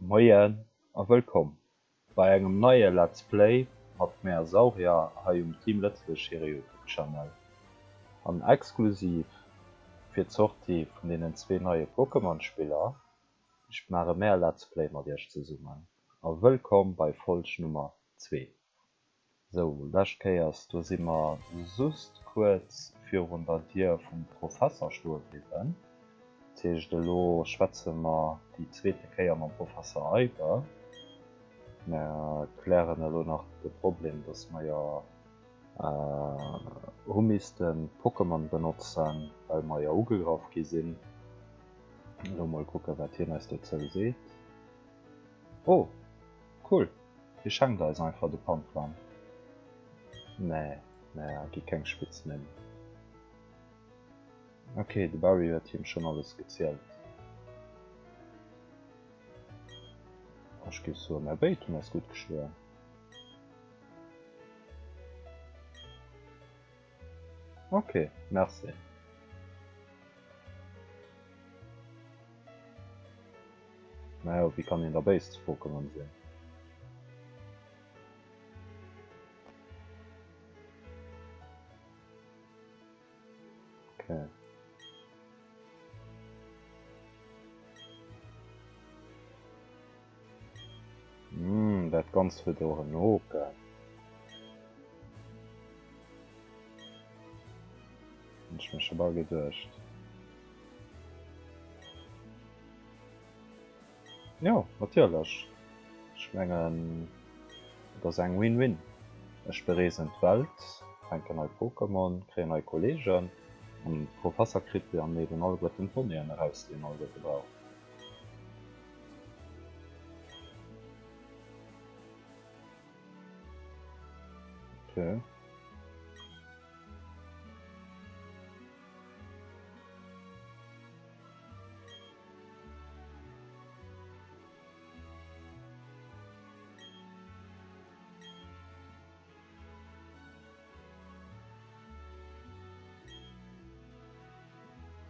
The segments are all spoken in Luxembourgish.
Moien a wëllkomm bei engem neie Let's Play mat mär Saurier hei um Team Lëtzebuerg hire Youtube Channel. An exklusiv fir d'Sortie vun deenen zwee neie Pokémon Spiller maache mär e Let's Play mat iech zesummen. A wëllkomm bei Folg Nummer 2. Sou, lescht Kéiers, do si mer just kuerz virun der Dier vum Professer stoe bliwwen. Dat heescht, elo schwätze mer déi zweete Kéier mam Professer Eibe. Mer klären elo nach de Problem, dass mer jo hu misste Pokémon benotzen, well mer jo ugegraff gi sinn. Elo mol kucken, wat hien eis dozou seet. Oh, cool! Hie schenkt eis einfach de Panplan. Nee, mär gi keng Spitznämm. Ok, de Barry huet him schonn alles gezielt. Ech géif soen, mär béid hunn eis gutt geschloen. Ok, merci. Naja, wéi kann een da béis zu Pokémon sinn? Okay. Mm, dat Ganzt huet och en Hoken. Hunn ech mir scho bal geduecht. Jo, natierlech. Ech mengen, et ass eng Win-Win. Ech bereesen d'Welt, fänken nei Pokémon, kréien nei Kolleegen an de Professer kritt dann eben alleguerten d'Donnéeën eraus, déi en alleguerte brauch. Okay.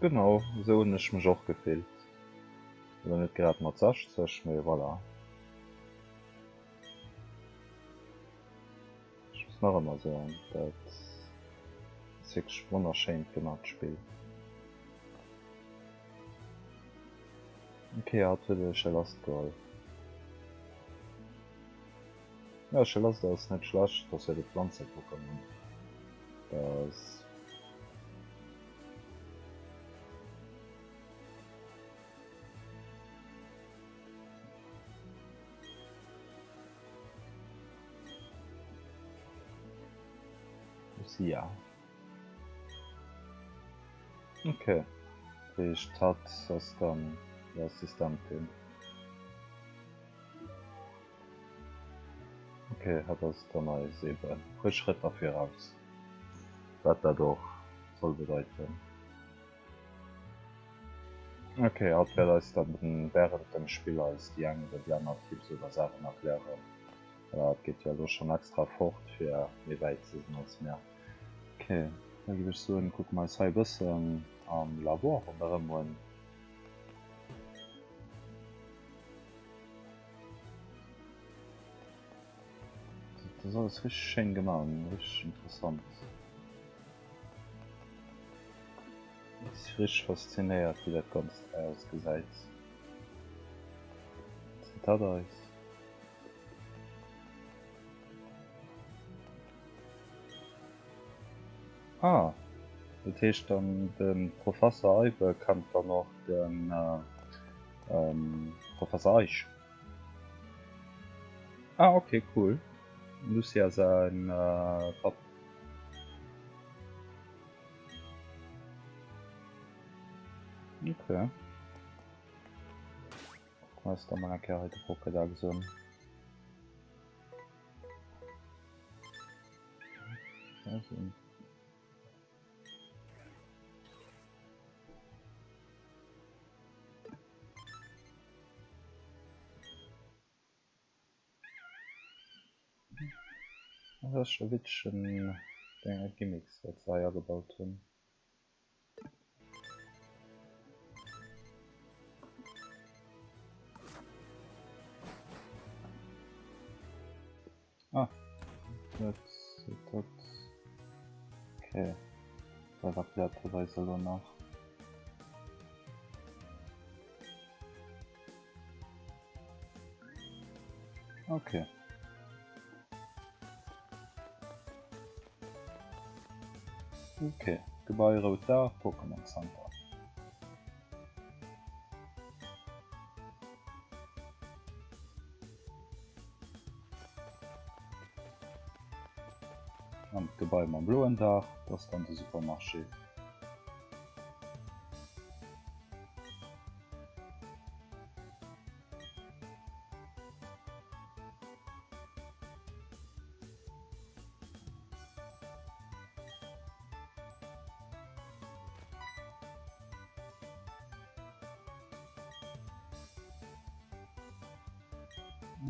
Genau esou hunn ech mech och gefillt. Elo net grad mat 60, mee voilà. Ech muss nach ëmmer soen, dat ass wierklech wonnerschéint gemaach d'Spill. Ok, hatt huet e Chelast geholl. Jo, Chelast ass net schlecht, ass jo de Planze-Pokémon. Dat. Lucia. Ok, dat heescht hatt ass dann déi Assistentin. Ok, hatt ass dann eis eben puer Schrëtter viraus, wat dat och soll bedeiten. Ok, hatt wäert eis dann während dem Spill eis déi eng oder déi aner Tipps oder Saachen erklären. Voilà, hatt geet jo elo schonn extra fort fir méi wäit ze sinn als mär. Ok, da giff ech soen, kucke mer eis hei e bëssen am Labor ronderëm un. Dat ass alles richteg schéin gemaach an richteg interessant. Ech si richteg faszinéiert wéi dat ganzt hei ausgesäit. Wat seet dat eis? Ah, dat heescht dann de Professer Eibe kennt dann och de Professer Eich. Ah ok, cool. Lucia säin Papp. Ok. Kucke mer eis da mol eng Kéier hei de Pokédex un. Dat ass scho witzegen Gimmicks wat se hei agebaut hunn. Ah, dat, dat, okay. Dat erkläert dat eis elo nach. Okay. Okay, Gebai Rout Daach, Pokémon Center. An d'Gebai mam bloen Daach, dat ass dann de Supermarché.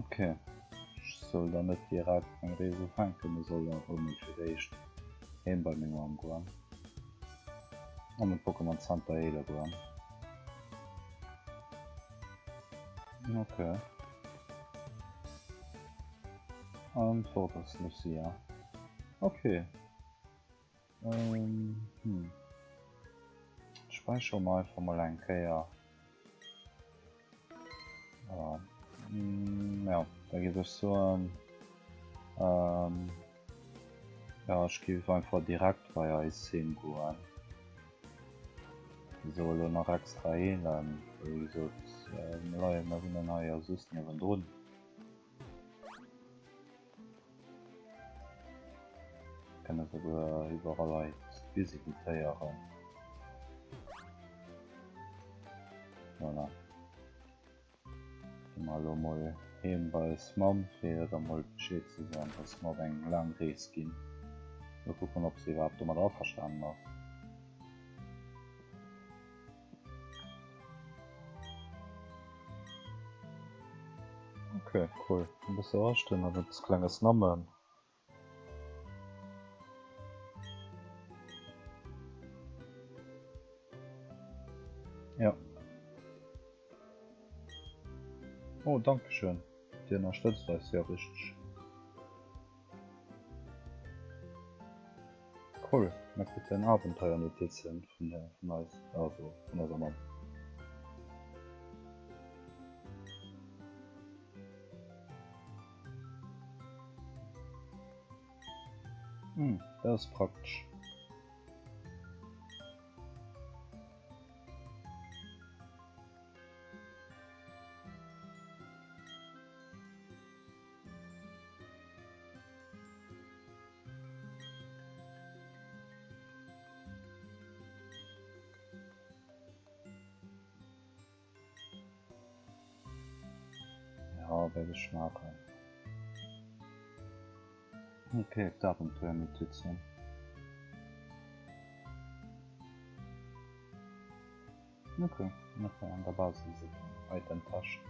Okay. Ech soll dann net direkt meng Rees ufänken, ech soll awer emol fir d'éischt heem bei meng Mamm goen an den Pokémon Center heele goen. Okay. An fort ass Lucia. Okay. Ähm, hm. Speicher mer einfach mal eng Kéier. Ja, mm, ja da géif ech soen, ähm, ja, ech géif einfach direkt bei eis heem goen. Esou elo nach extra heelen, wéi gesot, äh, mir leien, mir wunnen hei ja soss niewendrun. Kënne souguer iwwerall Leit visitéieren. Voilà. Gi mer elo mol heem bei eis Mamm, fir hir da mol Bescheed ze soen, dass mer op eng laang Rees ginn. Mol kucken, ob si iwwerhaapt domat averstanen ass. Okay, cool. E bësse raschten an eppes klenges nammen. Ja. Oh, danke schön. Dir ënnerstëtzt eis jo richteg. Cool, mir kruten Abenteuernotizen vun der vun eis also vun eiser Mamm. Hm, dat ass praktesch. Ja, wäert ech maachen. Okay, d'Abenteuernotizen. Okay, okay, an der Basis Item-Täsch.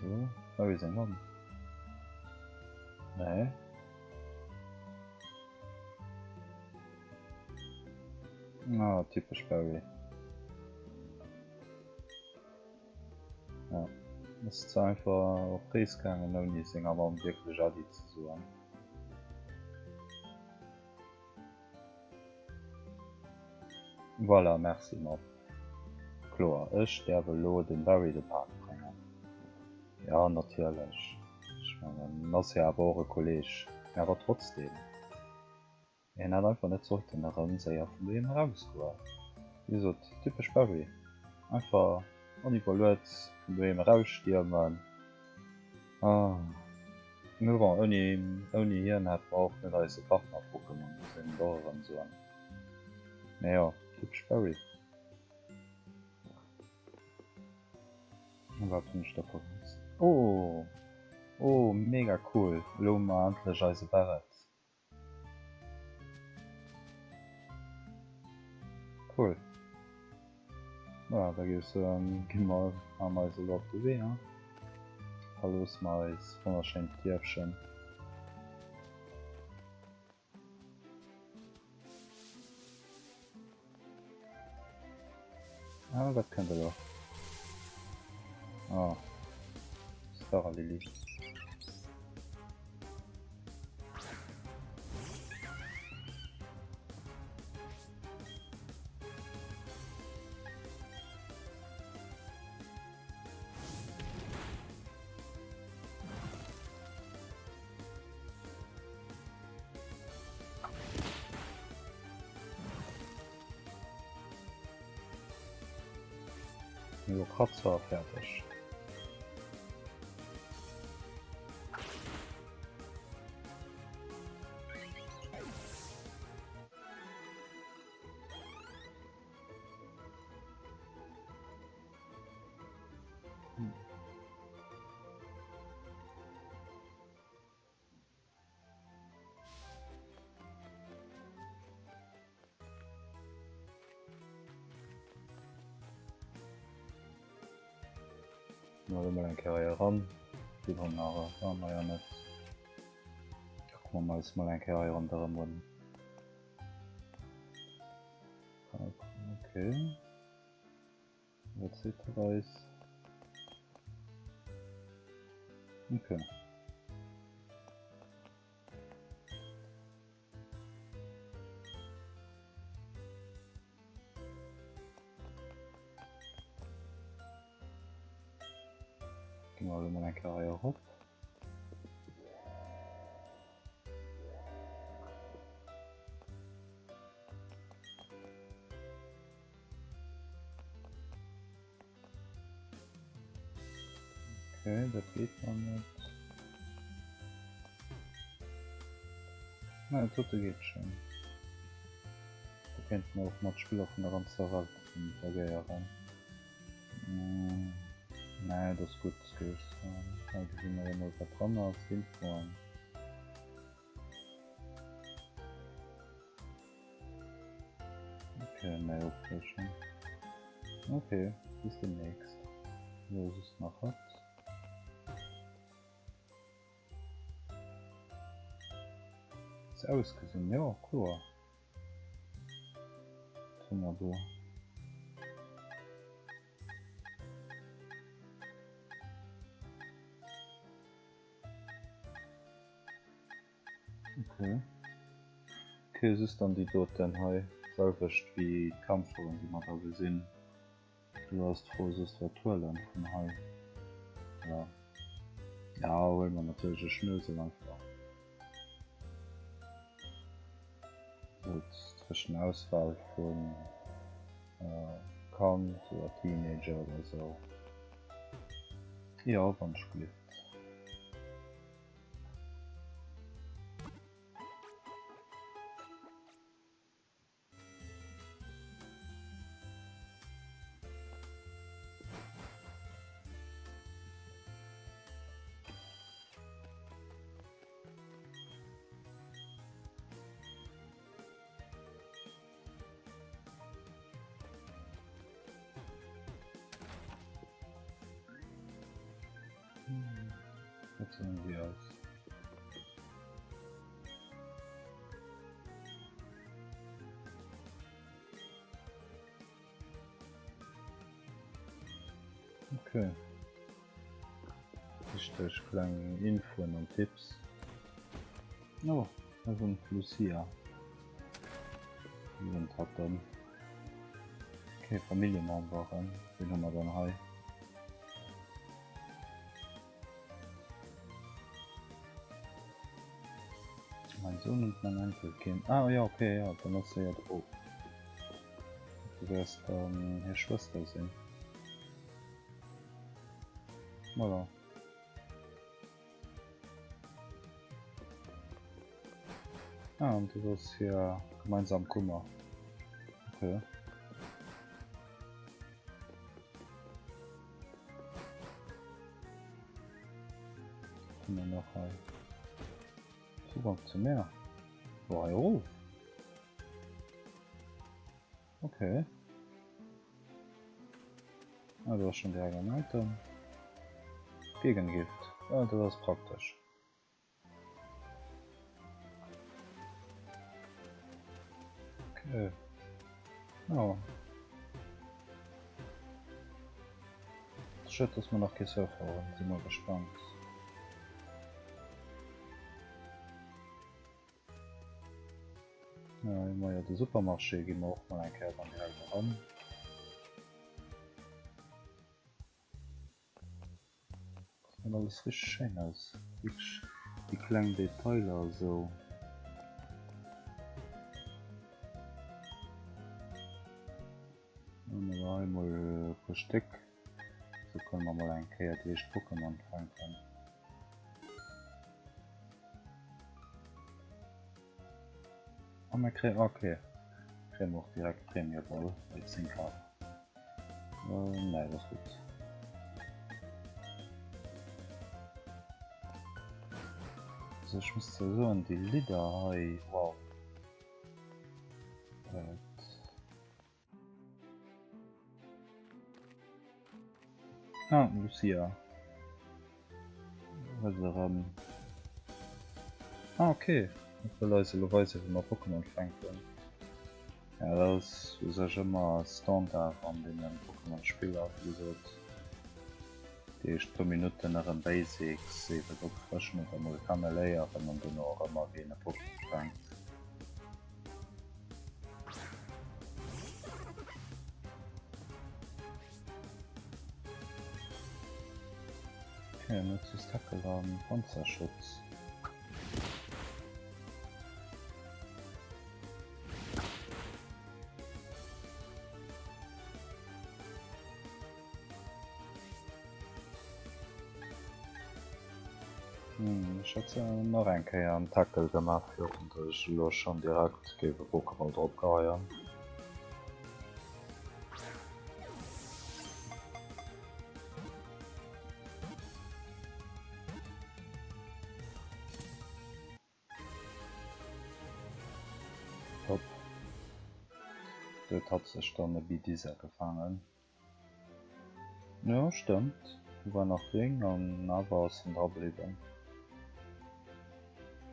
So, Barry seng Mamm. Nee. Ah, typesch Barry. Ja, ass zwar einfach op Rees gaangen, ouni senger Mamm wierklech Äddi ze soen. Voilà, merci Mamm. Kloer, ech däerf elo dem Barry de Pak bréngen. Jo, natierlech. Ech mengen, en ass jo awer och e Kolleg. Mä awer trotzdeem, hien hätt einfach net sollten erëm séier vun doheem erausgoen. Wéi gesot, typesch Barry, einfach oniwwerluet vun doheem erausstiermen. Ah, mee bon, ouni, ouni hien hätte mer och net eise Partner-Pokémon, muss een et och erëm soen. Mee jo, typesch Barry. Wat hunn ech da verpasst? Oh! Oh, mega cool! Elo hu mer endlech eise Barret. Cool. Ja, da géif ech soen, gi mer, maache mer eis elo op de Wee, hein? Verloosse mer eis wonnerschéint Dierfchen. Ah, wat kënnt elo? Ah, Staralili. Jo, Kratzer a fäerdeg. Mal elo mol eng Kéier hei eran. Déi dran awer war mer jo net. Da kucke mer eis mol eng Kéier hei ronderëm un. Okay. Wat seet dat eis? Okay. Ginn mer elo mol eng Kéier hei erop. Okay, dat geet nach net. Na, dat dote geet schon. Da kéinte mer och mat Spiller vun der ganzer Welt interagéieren. Mm, nee, dat ass gutt, géif ech soen. Hei gesi mer jo mol wat dran ass, d'Infoen. Okay, nei Opfrëschung. Okay, bis demnächst. So, es ist nach was. Ist ausgesehen, ja, klar. Was haben wir da? Okay. Okay, es ist dann déi doten hei selwecht wéi d'Kampfrollen déi mer da gesinn. Do ass d'Fro soss wat huelen vun hei. Ja. Ja, huele mer natierlech e Schnösel einfach. Sot zwëschen Auswahl vun Kand oder Teenager oder sou. Jo, wann ech gelift. Wat soen déi eis? Okay. Wichteg kleng Infoen an Tipps. Oh, hei wunnt d'Lucia. Wéi wunnt hatt dann? Okay, Familljememberen, wien hu mer dann hei? Mein Sohn und mein Enkelkind. Ah ja, okay, ja, dann ass se jo de Bop. Du wäers dann hir Schwëster sinn. Voilà. Ah, an dat ass hir gemeinsam Kummer. Okay. Was hu mer nach hei? Zugang zum Meer. Wo hei erof? Okay. Ah, do ass schon direkt en Item. Gegengift. Ah, dat ass praktesch. Okay. Ja. Schued, dass mer nach kee Surfer hunn. Si mol gespannt. Ja, hu mer jo de Supermarché, gi mer och mol eng Kéier dann direkt eran. Gesäit alles richteg schéin aus, wierklech déi kleng Detailer a sou. Dann hu mer hei mol e puer Stéck. Do kënne mer mol eng Kéier déi éischt Pokémon fänken. A mir kréien, ok, kréie mer och direkt Premier Ball bei 10 Grad. Äh, nee, dat ass gutt. Also ech muss zwar soen, déi Lidder hei, wow. Dat. Ah, Lucia. Huet se erëm. Ah, okay. Et wëll eis elo weisen, wéi mer Pokémon fänken. Ja, dat ass u sech ëmmer Standard an deene Pokémon-Spiller, wéi gesot. Déi éischt puer Minutten erëm Basics, eben opfrëschen oder mol kenneléieren an dono erëm wéi een e Pokémon fänkt. Okay, nutzt das Tackle an Panzerschutz. Hm, ech hätt nach eng Kéier en Tackle gemaach virun datt ech elo schonn direkt géif e Pokéball drop geheien. Top. Do huet hatt sech dann e Bidiza gefaangen. Jo stëmmt, do war nach Ding an awer ass en dra bliwwen.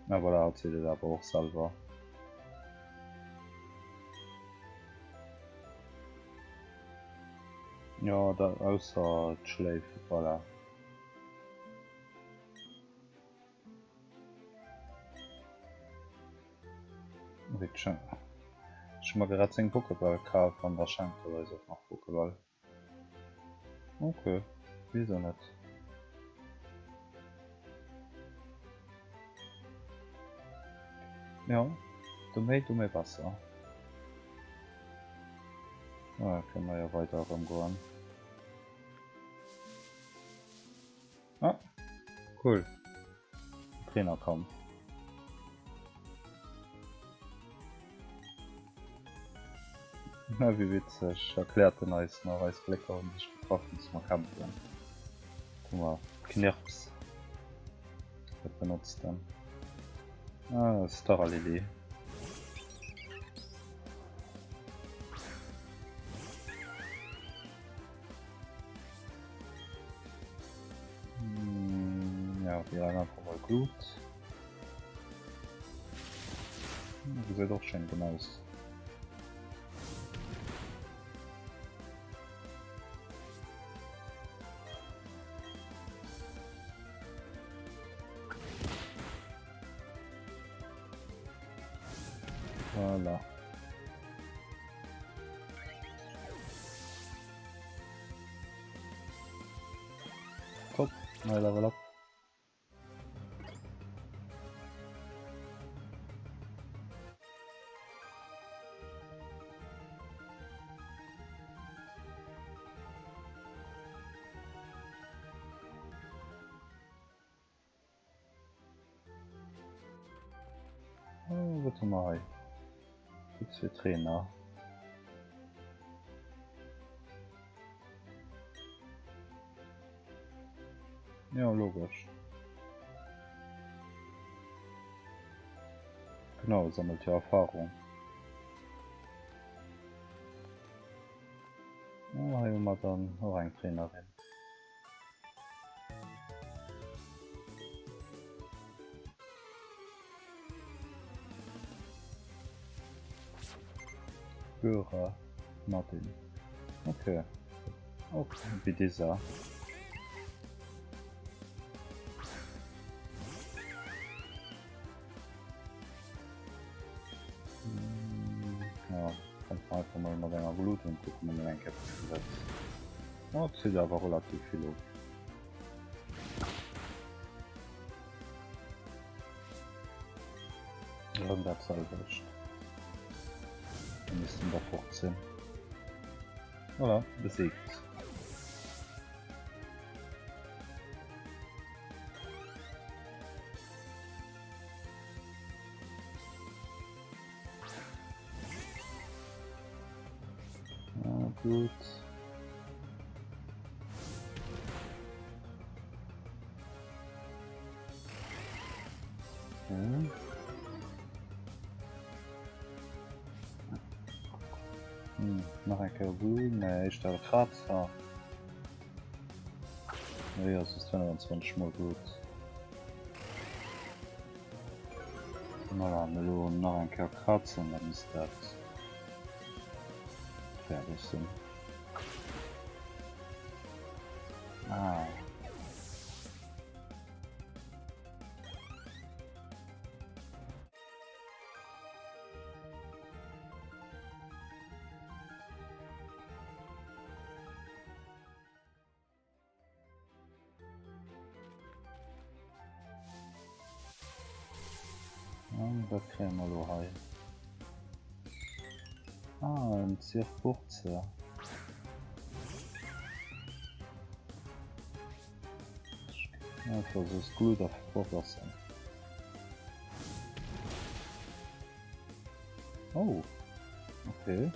Ah voilà, hatt seet et awer och selwer. Jo, da ausser d'Schléif, voilà. Ech hu mer grad seng Pokéball kaf an da schenkt er eis och nach Pokéball. Ok, wisou net? Jo, do méi, do méi besser. Ah, kënne mer jo weider erëm goen. Ah, cool. Trainerkampf. Na, wéi witzeg. Erkläert en eis nach, eis Glécker hunn sech getraff, musse mer kämpfen. Guck mal, Knirps. Wat benotzt en? Ah, Staralili. Ja, wir haben einfach mal gut. Gesäit och schéin aus. Voilà. Top, nei Level up. Oh, wat hu mer hei? Tipps fir Trainer. Ja, logesch. Genau, sammelt jo Erfahrung. Oh, hei hu mer dann och eng Trainerin. Göre Martin. Okay. Okay, wie dieser. Hm, ja, kann einfach mal mat enger Glut und gucken, ob man eng Kéier setzt. Oh, et zitt awer relativ vill of. Erëm dat selwecht. Da missten der fort sinn. Voilà, besiegt. Blut. Okay. Hm, nach eng Kéier Blut, nee, éischter e Kratzer. Nee, ass es 25 mol gutt. Voilà, an elo nach eng Kéier kratzen, dann misst dat fäerdeg sinn. Ah. An wat kréie mer elo hei? Ah, en Zirburze. Einfach soss Glut a fortlassen. Oh, okay.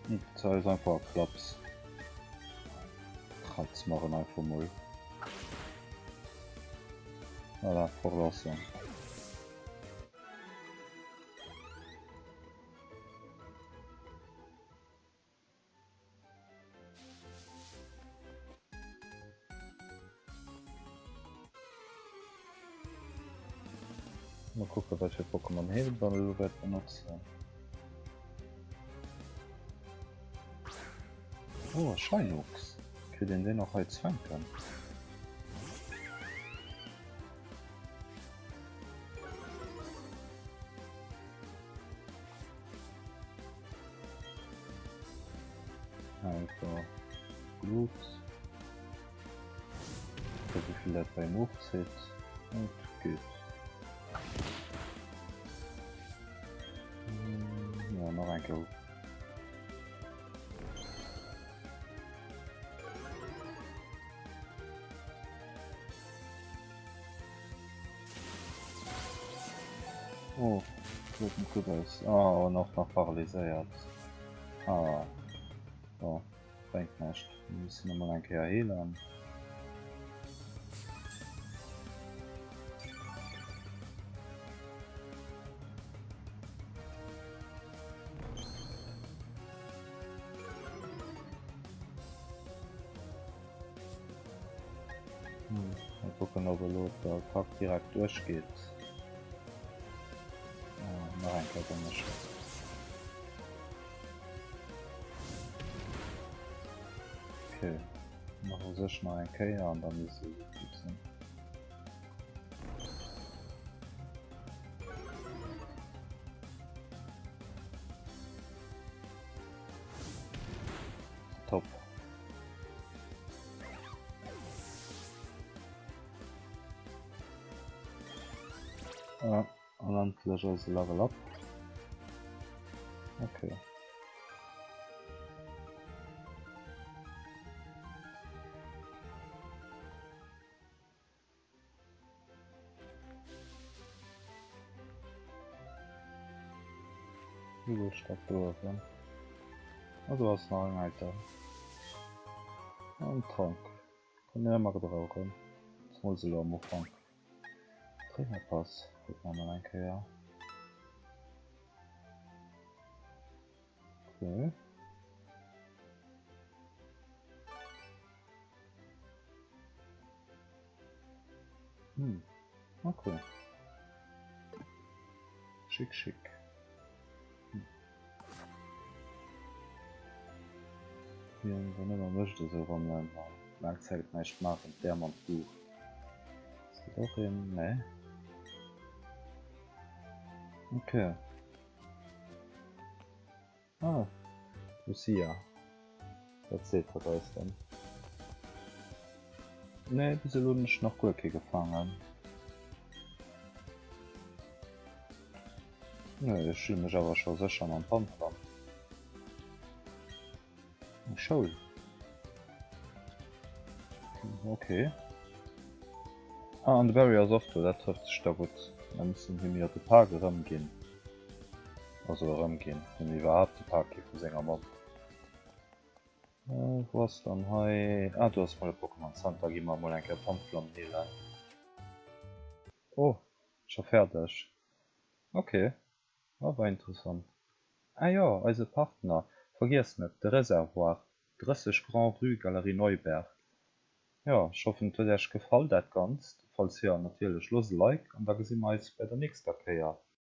Dat ass einfach e Klaps. Kratz mer en einfach mol. Voilà, fort ass en. Mal kucken, wat fir Pokémon hien dann elo wäert benotzen. Oh, e Sheinux. Kritt een deen och hei ze fänken? Einfach Blut. Wéi vill dat bei him ofzitt. Et geet. Ja, nach eng Kéier. Oh, gesäit net gutt aus. Ah, an och nach paralyséiert. Ah, bon, bréngt näischt. Mir mussen emol eng Kéier heelen. Mal kucken ob elo d'Attack direkt duerchgeet. Nach eng Kéier Donnerschlag. Okay, nach u sech nach eng Kéier an da misst se gutt sinn. Top. Ah, an endlech eise Level up. Okay. Übelstadt do Ah, do ass nach eng Item. An Trank. Kann een ëmmer gebrauchen. Zemools elo am Ufank. Trainerpass huet mer nach eng Kéier. Okay. Hm. Okay. Schick, schick. Hm. Wien dann ëmmer mécht esou wann en laang Zäit näischt maachen, d'Äerm an d'Luucht. Ass dat och een? Nee. Okay. Ah, Lucia. Wat seet hatt eis denn? Nee, bis elo hunn ech nach guer kee gefaangen. Nee, ech fühle mech awer scho sécher mam Panflam. Eng Schoul. Okay. Ah, an de Barry ass och do, dat trëfft sech da gutt. Mir mussen him jo de Pak erëmginn. Also erëmginn, him iwwerhaapt de Pak gi vu senger Mamm. Wou ass dann hei? Ah, do ass mol e Pokémon Center. Gi mer mol eng Kéier d'Handflamm heelen. Oh, scho fäerdeg. Ok, ah, war interessant. Ah jo, eise Partner, vergiesst net, de Reservoir, 30 Grand Rue Galerie Neuberg. Jo, ech hoffen et huet Äech gefall dat Ganzt. Falls jo, natierlech loosst e Like an da gesi mer eis bei der nächster Kéier.